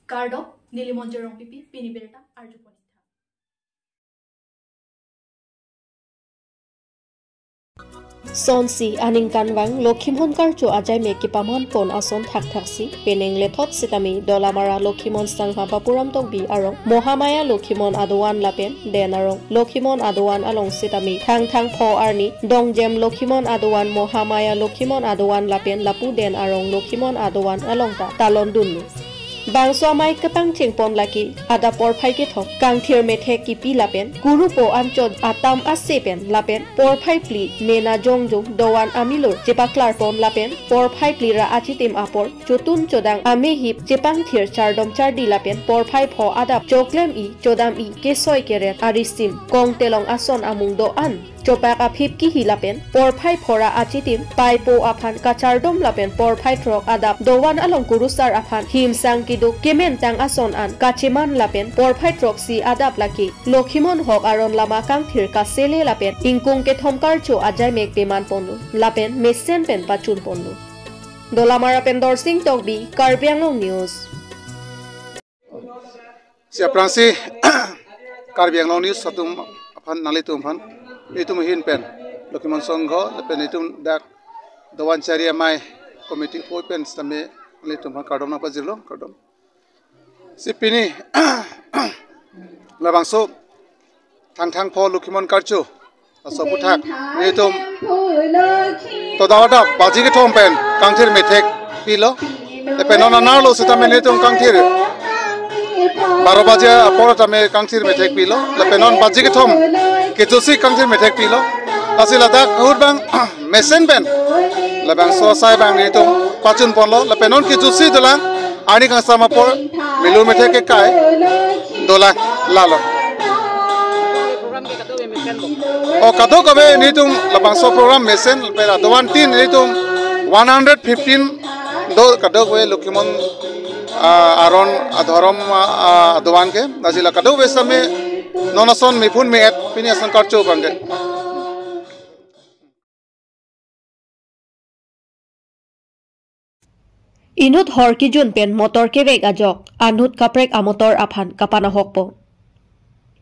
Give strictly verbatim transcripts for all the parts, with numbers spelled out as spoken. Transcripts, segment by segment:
Kardom, neli Monjir Rongpipi, pini birta arjupon. Sonsi aningkanvang Lokhimon karcho ajaimek kepamanpon ason thakthaksi penang lethot sitame Dolamara Lokhimon Sangha Bapuram Tokbi arong Mohamaya Lokhimon adovan lapen den arong Lokhimon adovan along sitame Thangthang pho arni Dongjem Lokhimon adovan, Mohamaya Lokhimon adovan lapen lapu den arong Lokhimon adovan along ta talon dunlo. Bangso amei kepangchengpon lake adap porphai kethom, kangthir methek kipi lapen kurupo anchot atam ase pen lapen porphai phli mena jongjong dovan amilur chepaklarpon lapen porphai phli ra achitim apor chotun chodang amehip chepangthir chardom chardi lapen porphai pho adap choklem-i chodam-i kesoi keret arisim kongtelong ason amung do-an chopak aphip kihi lapen porphai pho ra achitim paipo aphan kachardom lapen porphai throk adap dovan along kurusar aphan himsang kiduk kementang ason an kacheman lapen porphai throksi adap lake Lokhimon hok aron lama kangthir kasele lapen ingkung kethom karcho ajaimek pemanponlo lapen mesen pen pachunponlo. Dolamara pen Dorsing Tokbi, Karbi Anglong News. Si aphrangsi Karbi Anglong News atum aphan nanglitum aphan itum ahin pen Lokhimon Sangha lapen itum dak dovan chari amei committee apui pen sitame nanglitum aphan kardom nangpajirlo, kardom. Si pini labangso Thangthang pho Lokhimon karcho aso aphuthak nelitum toda wada baji kethom pen kangthir methek pilo. Lapen non anerlo sitame nelitum kangthir baro baji apor tame kangthir methek pilo. Lapen non baji kethom kechoksi kangthir methek pilo. Lasi ladak ahut abang mesen pen labangso asai abang nelitum pachunponlo. Lapen non kechoksi dolang arni kangsam apor milur methek kekai dolang lalo. O kadokave nelitum labangso program mesen pen adovan tin nelitum one hundred fifteen do kadokave Lokhimon, ah, aron adhorom, ah, adovan ke. Lasi la kadokave sitame non ason mephun me-et pini ason karcho abang ke. Inut hor kijun pen motor kevek ajok, anut kaprek amotor aphan kapanahokpo.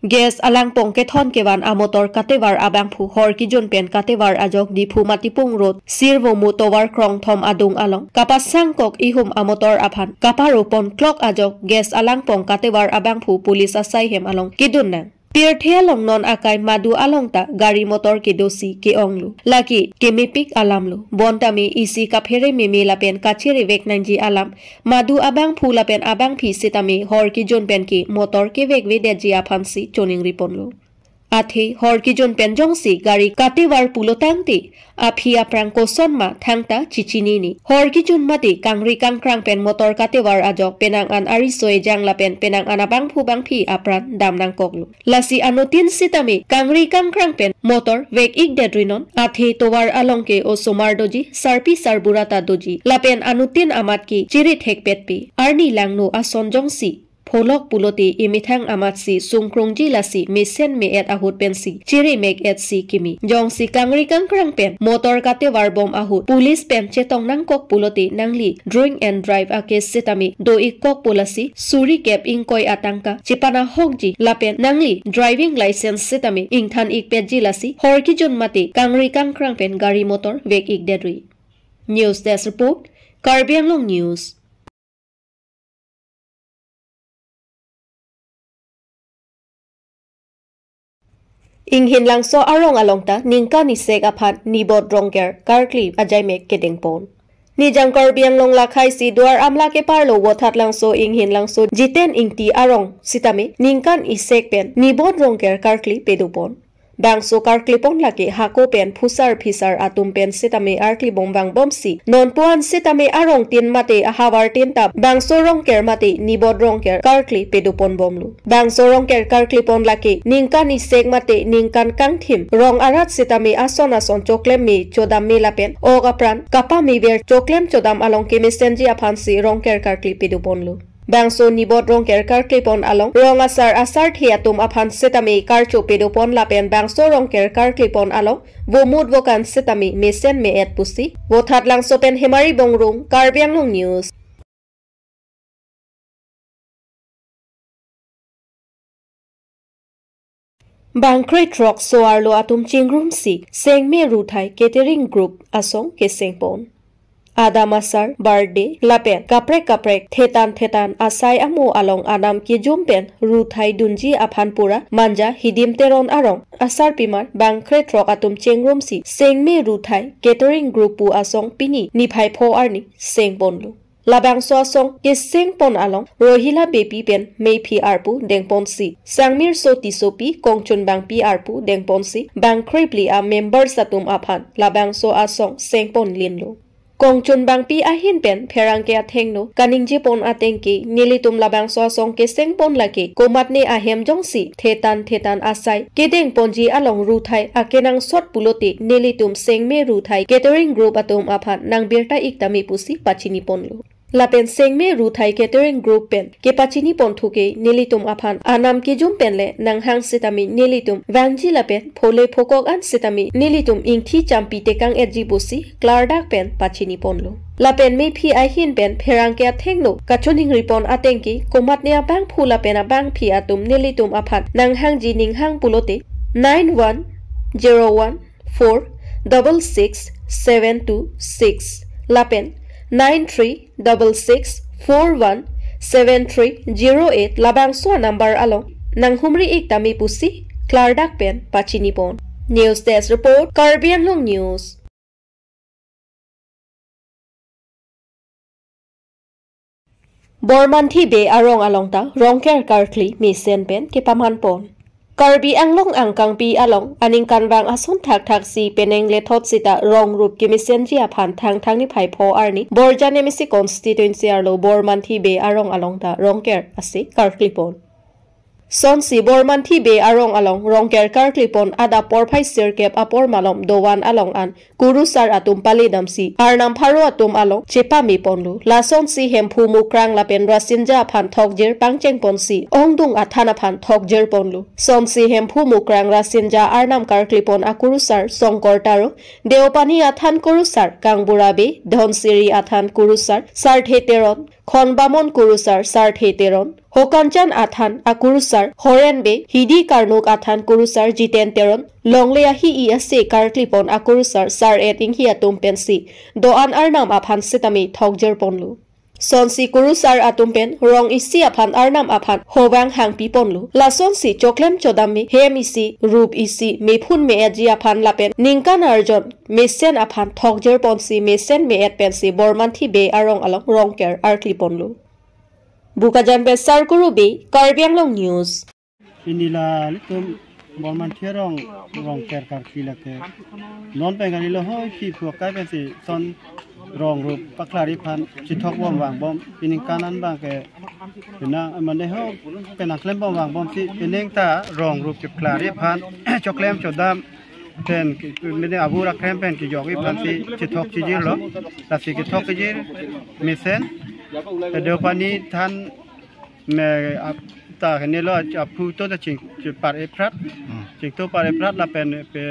Gas alangpong kethon kevan amotor katevar abangphu hor kijun pen katevar ajok Diphu Matipung Road, Sirvomu tovar krongthom adung along kapasangkok ihum amotor aphan kaparopon klok ajok gas alangpong katevar abangphu police asai hem along kedun nang. Pirthe along non akai madu along ta gari motor kedosi ke-onglo. Lake kemepik alamlo. Bonta me isi kaphere meme lapen kachere vek nangji alam madu abangphu lapen abangpi sitame hor kijun pen ke motor kevekvedetji aphansi choningriponlo. Athe hor kijun pen jongsi gari katevar pulo tangte aphi aphrang koson ma thangta chechinine. Hor kijun mate kangri kangkrang pen motor katevar ajok penang an ariso ejang lapen penang an abangphu bangphi apran dam nangkoklo. Lasi anuttin sitame kangri kangkrang pen motor vek-ikdetri non. Athe tovar along ke osomar doji, sarpi sarbura ta doji. Lapen anuttin amat ke chiri thekpetpe. Arni langno ason jongsi pholok pulote emethang amatsi sungkrungji lasi mesen me-et ahut pensi chiri mek-etsi kimi. Jongsi kangri kangkrang pen motor katevar bom ahut police pen chetong nangkok pulote nangli drink and drive a-case sitame do-ikkokpo lasi suri kep ingkoi atangka chepanahokji lapen nangli driving license sitame ingthan-ikpetji lasi hor kijun mate kangri kangkrang pen gari motor vek-ikdetri. News Desk Report, Karbi Anglong News. Inghin Langso arong along ta ningkan isek aphan Nibot Rongker karkli ajaimek kedengpon. Nijang Karbi Anglong lakhai si Duar Amla keparlo Vothatlangso Inghin Langso Jiten Ingti arong sitame ningkan isek pen Nibot Rongker karkli pedopon. Bangso karklipon lake hako pen phusar phisar atum pen sitame arklibom vangbomsi nonpu-an sitame arong tin mate ahavar tin ta bangso Rongker mate Nibot Rongker karkli pedopon bomlo. Bangso Rongker karklipon lake ningkan isek mate ningkan kangthim rong arat sitame ason ason choklem me chodam me lapen ok apran kapamever choklem chodam along kemesenji aphansi Rongker karkli pedoponlo. Bangso Nibot Rongker karklipon along rong asar asarthe atum aphan sitame karcho pedopon lapen bangso Rongker karklipon along vomut vokan sitame mesen me-et pusi. Vothatlangso pen Hemari Bongrung, Karbi Anglong News. Bangkre throk so-arlo atum chingrumsi Sengme Ruthai Catering Group asong kesengpon. Adam asar, birthday, lapen kaprek kaprek thetan thetan asai amo along anam kejum pen ruthai dunji aphan pura Manja Hidim Teron arong asarpimar bangkre throk atum chingrumsi Sengme Ruthai Catering Group pu asong pini niphai pho arni sengponlo. Labangso asong kesengpon along Rohila Beypi pen mephi arpu dengponsi Sangmirso Tissopi, Kongchunbangpi arpu dengponsi bangkre phli a members atum aphan labangso asong sengpon linlo. Kongchunbangpi ahin pen pherangke athengno kaningjepon ateng ke nelitum labangso asong kesengpon lake komatne ahem jongsi thetan thetan asai kedengponji along ruthai akenangsot pulote nelitum Sengme Ruthai Catering Group atum aphan nangbirta ik tame pusi pachiniponlo. Lapen Sengme Ruthai Catering Group pen kepachiniponthu ke nelitum aphan anam kejum pen le nanghang sitame nelitum vangji lapen phole phokok an sitame nelitum ingthi champi tekang-etji pusi klardak pen pachiniponlo. Lapen mephi ahin pen pherangke athengno kachoningripon ateng ke komatne abangphu lapen abangphi atum nelitum aphan nanghangji ninghang pulote nine one zero one four double six seven two six lapen nine three double six four one seven three zero eight labangso a-number along nanghumri ik tame pusi klardak pen pachinipon. News Desk Report, Karbi Anglong News. Bormanthi Bey arong along ta Rongker karkli mesen pen kepamanpon. Karbi Anglong angkangpi along aningkanvang ason thakthaksi penang lethot sita rong rup kemesenji aphan Thangthang niphai pho arni Borjan M A C constituency arlo Bormanthi Bey arong along ta Rongker ase karklipon. Sonsi Bormanthi Bey arong along Rongker karklipon adap porphai sirkep apor malom dovan along an kurusar atum paledamsi arnam pharo atum along chepameponlo. Lasonsi Hemphu Mukrang lapen Rasinja aphan thokjir pangchengponsi ongdung athan aphan thokjirponlo. Sonsi Hemphu Mukrang Rasinja arnam karklipon akurusar Songkor Taro, Deopani athan kurusar Kangbura Bey, Dhonsiri athan kurusar Sarthe Teron, Khonbamon kurusar Sarthe Teron, Hokanchan athan akurusar Horen Bey, Hidi Karnuk athan kurusar Jiten Teron, longle ahi-i ase karklipon akurusar Sar-et Inghi atum pensi do-an arnam aphan sitame thokjirponlo. Sonsi kurusar atum pen rong isi aphan arnam aphan hovang hangpiponlo. Lasonsi choklem chodam me hem isi, rup isi, mephun me-etji aphan lapen ningkan arjon mesen aphan thokjirponsi mesen me-et pensi Bormanthi Bey arong along Rongker arkliponlo. Bokajan pen Sarkuru Bey, Karbi Anglong News. Pini la ilitum Bormanthi arong Rongker karkli lake non pen kalilo hoi khi phuakai pensi son rong rup paklarji aphan chethok bom vangbom. Pini ningkan an abangke pina mane ho penang klem bom vangbomsi penang ta rong rup kepaklarji aphan choklem chodam pen ki-, mene abur akrem pen kejokji aphansi chethok chijirlo. Lasi kethok kejir mesen, eh, Deopani than me ap-, ta kene lo ap-, aphu to ta ching, ching par-e phrat. Hmm. Chingto par-e phrat lapen pe,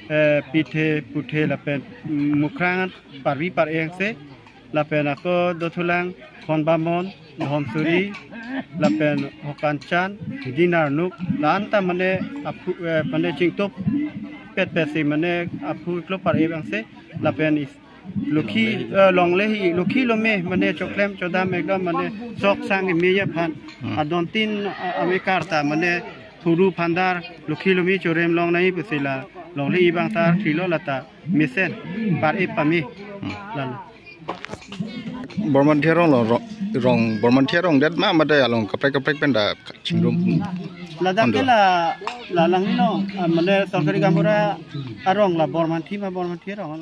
eh, Pithe Puthe lapen Mukrang parvi par-e angse. Lapen ako dothulang Khonbamon, Dhonsiri, lapen Hokanchan, Hidi Karnuk, la-an ta mane aphu, eh, mane chingtopet petsi mane aphu iklo par-e angse, lapen is-, lokhi, longle, eh, longle hi, lokhi lome, mane choklem chodam ekdom mane sok sang imi aphan, hmm, adon tin, a-, amekar ta mane phuru phandar, lokhi lome chorem longnai pusi la longle abang ta thrilo lata mesen par-e pame. Hmm. Lalo. Bormanthi arong lo, ro-, rong Bormanthi arong det ma mate along kaprek kaprek pen ta chingrum. Ladak ke la, la langno, ah, mane sorkari gaonbura arong la Bormanthi ma Bormanthi arong.